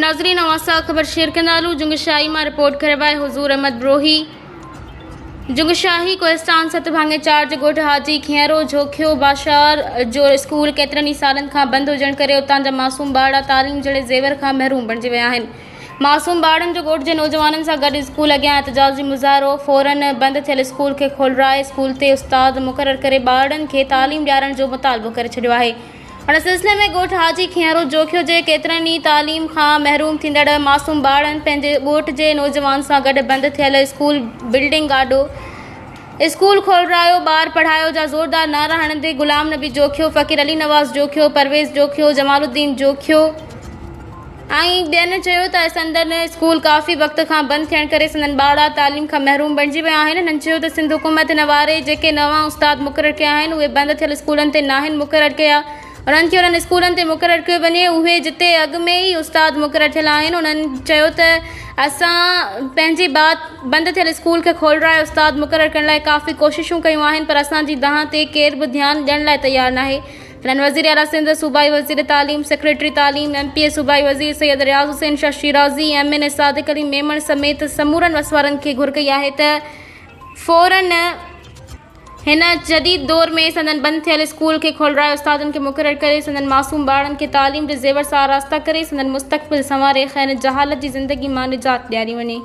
ناظرين اوهان سان خبر شيئر ڪندا هلون جنگشاهي مان رپورٽ ڪري آهي حضور احمد بروهي جنگشاهي ڪوهستان ست ڀاڱي چار جي ڳوٺ حاجي کيئرو جوکيو باشار جو اسڪول ڪيترن ئي سالن کان بند هجڻ ڪري اتان جا معصوم ٻارڙا تعليم جهڙي زيور کان محروم بڻجي ويا آهن معصوم ٻارڙن جو ڳوٺ جي نوجوانن سان گڏ اسڪول اڳيان احتجاجي مظاهرو فورن بند ٿيل اسڪول کي کولرائي اسڪول تي استاد مقرر ڪري ٻارڙن کي تعليم ڏيارڻ جو مطالبو ڪري ڇڏيو آهي ان سلسلي ۾ ڳوٺ حاجي کيئرو جوکيو جي ڪيترن ئي تعليم کان محروم ٿيندڙ معصوم ٻارڙن پنهنجي ڳوٺ جي نوجوان سان گڏ بند ٿيل اسڪول بلڊنگ آڏو اسڪول کولرايو ٻار پڙهايو جا زوردار نعرا هڻندي غلام نبي جوکيو، فقير علي نواز جوکيو، پرويز جوکيو، جمال الدين جوکيو ۽ ٻين چيو ته سندن اسڪول ڪافي وقت کان بند ٿيڻ ڪري سندن ٻارڙا تعليم کان محروم بڻجي ويا آهن هنن چيو ته سنڌ حڪومت هن واري جيڪي نوان استاد مقرر ڪيا آهن اهي بند ٿيل اسڪولن تي ناهن مقرر ڪيا انهن کي انهن اسڪولن تي مقرر ڪيو وڃي اهي جتي اڳ ۾ ئي استاد مقرر ٿيل آهن انهن چيو ته اسان پنهنجي بات بند ٿيل اسڪول کي کولرائي استاد مقرر ڪرڻ لاء ڪافي ڪوششون ڪيون آهن پر اسان جي دانهن تي ڪير به ڌيان ڏيڻ لاء تيار ناهي هنن وزير اعليٰ سنڌ، صوبائي وزير تعليم، سيڪريٽري تعليم، ايم پي اي صوبائي وزير Syed Riaz Hussain Shah Shirazi, M N A Sadiq Ali Memon سميت سمورن وسوارن کي گهر ڪئي آهي ته فورن هن جديد دور ۾ سندن بند ٿيل اسڪول کي کولرائي استادن کي مقرر ڪري سندن معصوم ٻارڙن کي تعليم جي زيور سان آراسته ڪري سندن مستقبل سنواري کين جهالت جي زندگي مان نجات ڏياري وڃي.